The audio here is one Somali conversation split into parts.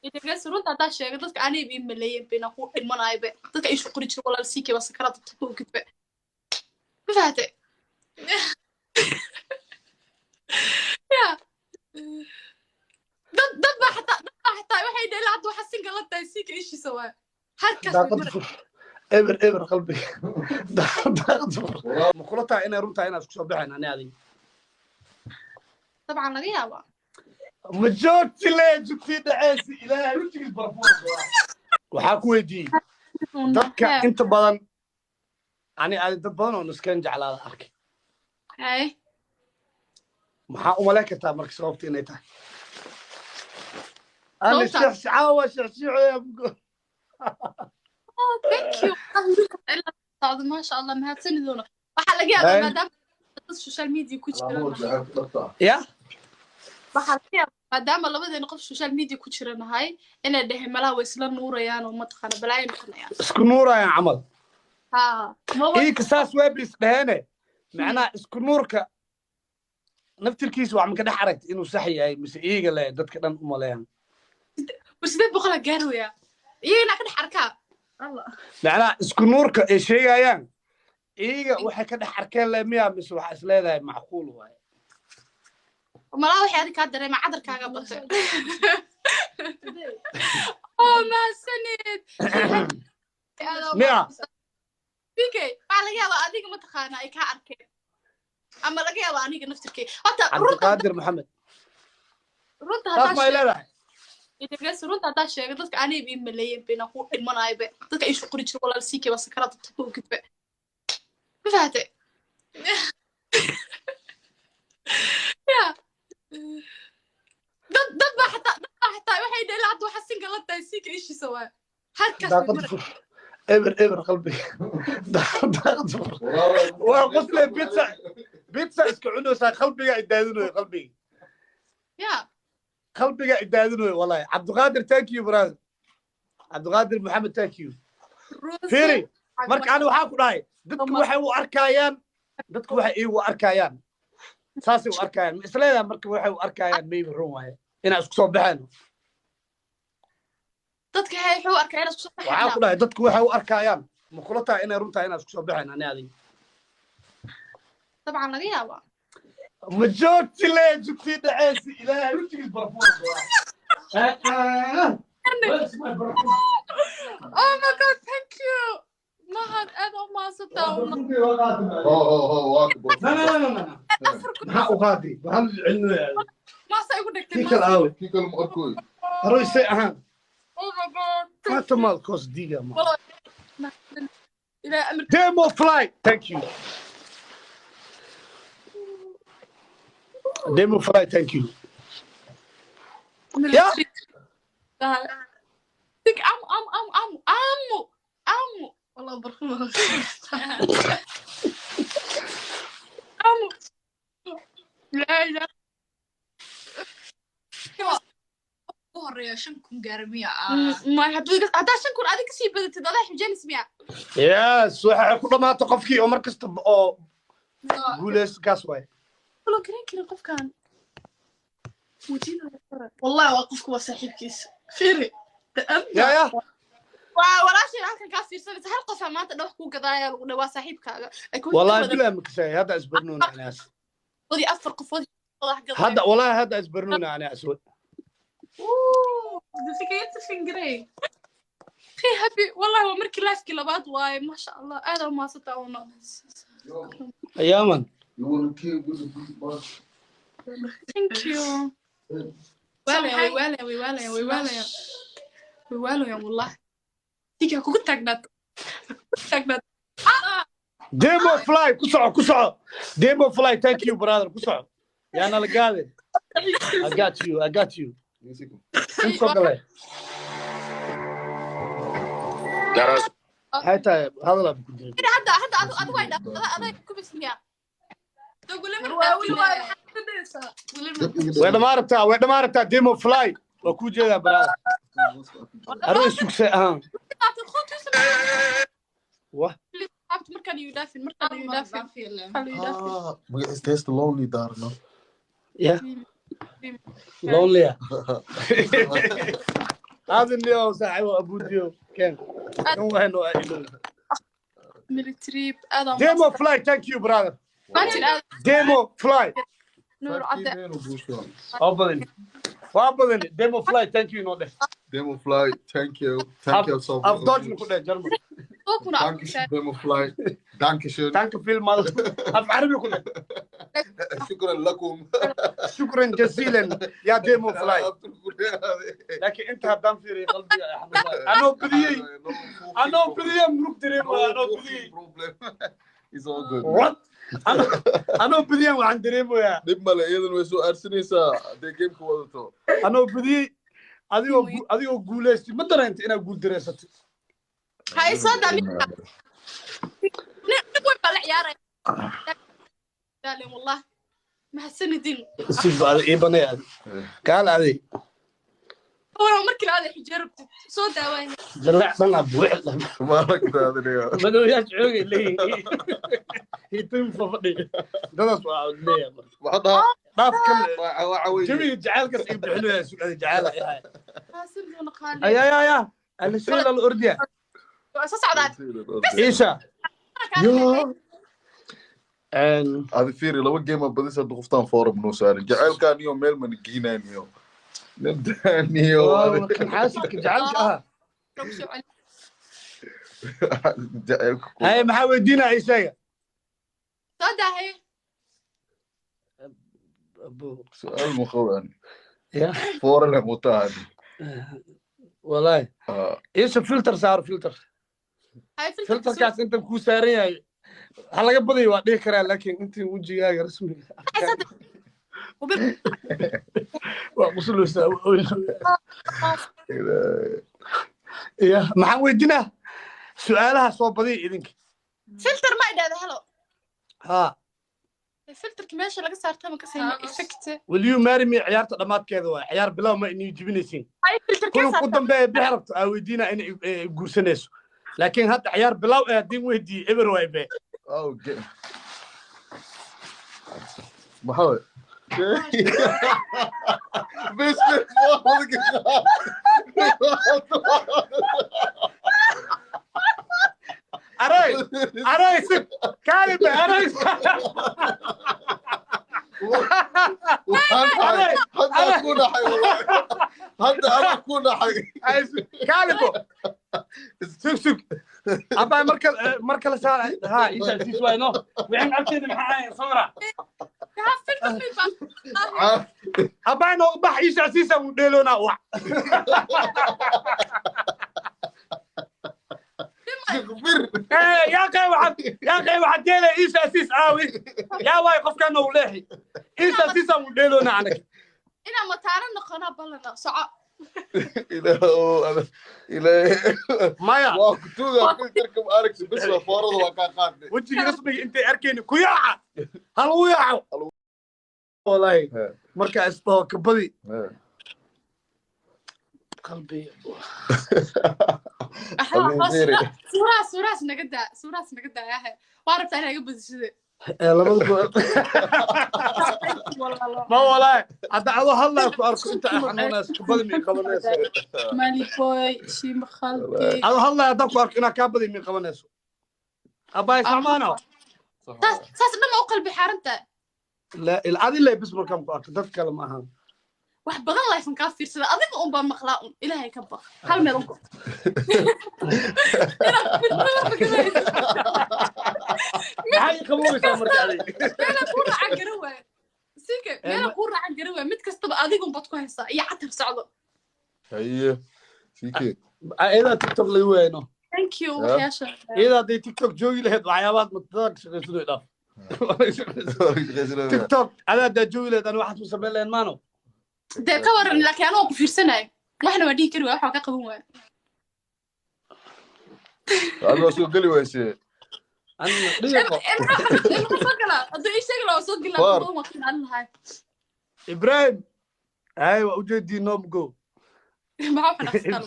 Idagaas, runta haddaa sheego, dadka aniga ii maleeyeen bayna ku dhimanayo be. Dadka iishu qori jira, walaal siikay baa sakaraad ku gudbe, ma fahatay? Ya, dad baa xataa waxay dhaheen hadda waxa single la tahay siika ishiisa waay halkaas way Daaqad maray. fur, eber eber qalbiga, daaqad fur. Ma kula tahay inay runtahay inaad isku soo baxeen ani adiga? Dabcan, laga yaabaa. Ma joogti le, jugtii dhaceysi, Ilaahay wejigiis barfuun. Waxaa ku weydiiyey dadka inta badan, ani adi dad badan oo nuskan jeclaada arkay. Hay. Maxaa umalayn kartaa marka sababta inay tahay ani Sababta? Shexshacaawa shexshiicoya. Oh, thank you. Ilaa socdo, maasha Allah, mahadsaniduna. Waxaa laga yaabaa maadaama dad social media ku jira, ya. waxaa laga yaabaa maadaama labadeena qof social media ku jira nahay inay dheheen malaha way isla nuurayaan oo mataqaana balaayo noqonayaan. Isku nuurayaan camal. Ha, maba. Iinka saas weebis dheheene, macnaha isku nuurka naftirkiisa wax maka dhex aragti inuu sax yahay mise iiga le dadka dhan umaleeyaan? War, 800 gaaraya iyagana ka dhex arkaa. Macnaha isku nuurka ay sheegayaan iiga waxay ka dhex arkeen le miya, mise waxaa is leedahay macquul waaye? Malaha waxay adig kaa dareema cadarkaaga batay. Oh, mahadsanid. Miya? PK, waxaa laga yaabaa adiga mataqaana ay kaa arkeen ama laga yaabaa aniga naftirkay horta runta. Cabdiqaadir Maxamed. Runta Saas haddaa may sheego leedahay. Idagaas, runta haddaa sheego, dadka aniga ii maleeyeen bayna ku dhimanayo be. Dadka iishu qori jira, walaal siikay baa sakaraad ku gudbe, ma fahatay? Ya, dad baa xataa waxay dhaheen hadda waxa single la tahay siika ishiisa waay halkaas way Daaqad maray. fur, eber eber qalbiga, daaqad fur. Waa qosle, pizza pizza iska cunaysaa, qalbiga idaadinayo, qalbiga. Ya. Qalbiga idaadinayo wallahi. Cabdiqaadir, thank you brother. Cabdiqaadir Maxamed, thank you. Fiiri, marka ani waxaa ku dhahay dadku waxay u arkayaan, dadku waxay iigu arkayaan saasay u arkayaan. Ma isleedahay marka waxay u arkayaan maybe run waaye inaa isku soo baxeen? Dadka hay wuxuu arkaa inaad isku soo Waxaa baxayna. ku dhahay dadku waxay u arkayaan, ma kula tahay inay run tahay inaad isku soo baxeen ani adiga? Dabcan, laga yaabaa. Ma joogti le, jugtii dhaceysi, Ilaahay wejigiis barfuun. Oh my God, thank you mahad, aad u mahadsantaa. No, no, no, no, no. Maxaa u qaadi? Waxaan u celinayaa. Maasa igu dhegtay. Kii kale aawe? Kii kale ma arkoy. Aroysay ahaan. Oh my God. Maanta maal koos diiga ma. Ilaa amar. Demo fly, thank you. Demo fly, thank you. Yeah. Think am am am am amu amu والله برخم amu لا لا. Ugu horeeya 5000 gaara miya? Ma haddaa 5000 adiga kasii badatid adaa xujeenis miya? Yes, waxay ku dhamaatay qofkii oo mar kasta oo guuleysto kaas waaye. Follow garan karin qofkan wajida. Wallahi waa qofku waa saaxiibkiisa, fiiri. Ya ya. Waa walaashay halkan kaa fiirsanaysa, hal qofaa maanta dhawax kuu gadaaya lagu dhawaa saaxiibkaaga ay ku Wallahi bilaa makasay hadda isbarnuuna anaas. Qofoodii afar qofood wax gadaya. Hadda wallahi hadda isbarnuuna anaas. Det fick jag jättefin grej. Hey, happy wallahi waa markii live-kii labaad waaye, maasha Allah, aad aa umahadsantaa una. Ayaaman. You wanna kill with the beatbox? Thank you. Waalaya way waalaya way waalaya way waalaya way waalayaan wallahi. Diga kugu taagnaato, kugu taagnaato. Demo fly, ku soco, ku soco. Demo fly, thank you brother, ku soco. Yaana la gaadin. I got you, I got you. In soo galay. Maxay tahay hadal aan ku jiray? Hadda adu way dhaaftada adaa ku bismiya. Way dhamaan rabtaa, way dhamaan rabtaa. Demo fly waa kuu jeedaa brother. Arrin sugsay ahaan. Wah. Markaan iyu dhaafin, markaan iyu dhaafin, markaan iyu dhaafin. Ah, magaciisa heesta Lonely daarno. Yeah. Lonely. Aadin saaxiibo abuudiyo keen kan wahayno aa. Military aad. Demo Fly, thank you, brother. Maantin aad. Demo Fly. Nuur Cadde. Waa badan, waa badan. Demo Fly, thank you noo dheh. Demo Fly, thank you. Thank you so much. Af Deutsch ku dheh, German. Kuna. Dankeschön, Demo Fly. Dankeschön. Danke vielmals. Af Carabi ku dheh. شكرا لكم. شكرا جزيلا يا Demo Fly. Laakiin inta haddaan fiiriyo qalbiga ay xanuunaya, anoo badiyey, anoo badiyey murug dareemaya, anoo badiyey. Problem. It's all good. What? Anoo badiyey waxaan dareemayaa. Dhib male, iyadan way soo aarsanaysaa hadday gameka wadato. Anoo badiyey, adigoo guuleystay, ma dareentay inaad guul dareysatay? Hay soo daa nin weyn baa la ciyaaraya daalin, wallah mahadsanidin. Si ii banay kaal aday. Waran markii laada xijaab rabtid soo daaway. Jalac dhan aa buuxi. Maaragtaadaniyo. Madooyaasha xoogay leeyihiin hitin fafadhi dadaas waa leeyahay marka. Maxaa dhahaa? Dhaaf kan. Waxa weeye. Jawiga jacaylkaas ii bixinaya su'aal jacayl ay ahay. Mahadsanidin qaali. Aya ya ya alisayl al ordiya. Waa soo socdaan. Isha yo. Adi fiiri, laba game aa badisa hadda qoftaan forum noo saarin jacaylkaan iyo meel mana geynaaniyo nabdaaniyo. Kan xaasidka jacaylka ahaa. Lagu soo celi. Jacaylka Haye, maxaa weydiinaa ishaga? Soo daahay. Su-aal ma qabaan. Ya. Foorale mutaani. Wallahi isha filter saaro, filter. Hay filter. Filterkaas intan kuu saaran yahay ha laga badayo waa dhihi karaa, laakiin intii wejigaaga rasmiga waa qusuleysaa. Ya, maxaan weydiinaa? Su-aalaha soo badiya idinka. Filter ma idhaahda hello? Ha. Filterka meesha laga saarta ma kasayno effect. Will you marry me? Ciyaarta dhammaadkeeda waa ciyaar bilow, ma inii jibinaysiin. Hay filter kulan ka ku saarta. Dambeeya bixi rabto aa weydiinaa inay guursanayso, laakiin hadda ciyaar bilow ee haddii weydiiye eber waay be. Okay. Maxaa waay? Bes bes waa Aray aray si kaalibe aray. Hadda ku dhaxay wallahi. Hadda anaa ku dhaxay. Kaalibo, sug sug abaa, mar kale saar ha isa siis waay no wixin agteeda maxaa ahayn sawira. Ha filter mi baa. Abaa no bax isa siisa uu dheeloonaa wac. Bir. Yaa qay waxaad, yaa qay waxaad yeelay isa siis aawi yaa waay qofkan uu leexi isa siisa uu dheeloonaa anaga. Inaan mataano noqono ballana soco. Ilaahow, ilaahay. Maya. Waa ku tuugaa filterka ma aragti bes waa foorada waa kaa qaadnay. Wejiga rasmiga intay arkayni ku yaaca hal u yaaco wallahi marka isdhaho kabadi qalbi. Suurahaas, suurahaas naga daa, suurahaas naga daa yahay waa rabtaa inaa iga badishide. Labada ma wallahi hadda adoo hadlaa ku arko inta ay xanuunayso kabadi mi qabanayso. Maliboy shima khalqi. Adoo hadlaa haddaan ku arko inaa kaa badi mi qabanayso abbaay samaano. Saas saas dhan ma u qalbi xaaranta. La adi lay bis markaan ku arko dad kale ma ahan. Wax badan layfan kaa fiirsada adiga un baa maqlaa un ilaahay ka baq hal meel unku. Maxay qabanaysaa marka adiga? Meela kuu raacan garan waaye sike, meela kuu raacan garan waaye, mid kastaba adiga un baad ku haysaa iyo catar socdo. Haye sikee. Iyadaa TikTok laga waayno. Thank you waxyaasha. Iyadaa hadday TikTok joogi lahayd waxyaabahaad matadaad ka shaqaysan dhaaf TikTok adaa haddaa joogi lahayd ani waxaad ku samayn lahayn maano. Dee ka waran, laakiin anoo ku fiirsanayo waxna waa dhihi kari waaya, wax waa ka qaban waaya. Adiga soo geli wayse. Anina dhiiqo. Ilma soo galaa hadduu ii sheegi lahaa waa soo geli lahaa badan waa ka ilaalin lahaa. Ibrahim ay waa ujeedii noomgo. Maxaa xanaaqsan?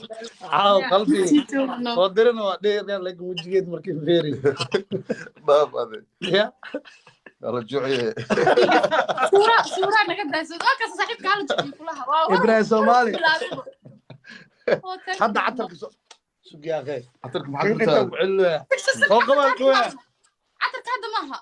Caaw qalbi soo dirina waa dheer laakiin wejigeed markii feeri. Dhaaf ade. Ya. Ala juciye. Suura suura naga dayso waa kaas saaxiibka hala jiciyo kulaha waa Ibrahim Soomaali. Bilaabay. Oh, thank Hadda you. catarka sug yaa akhay. Catarka maxaa Inta ku ku celinayaa. Soo qabaan kuwa. Catarka hadda maaha.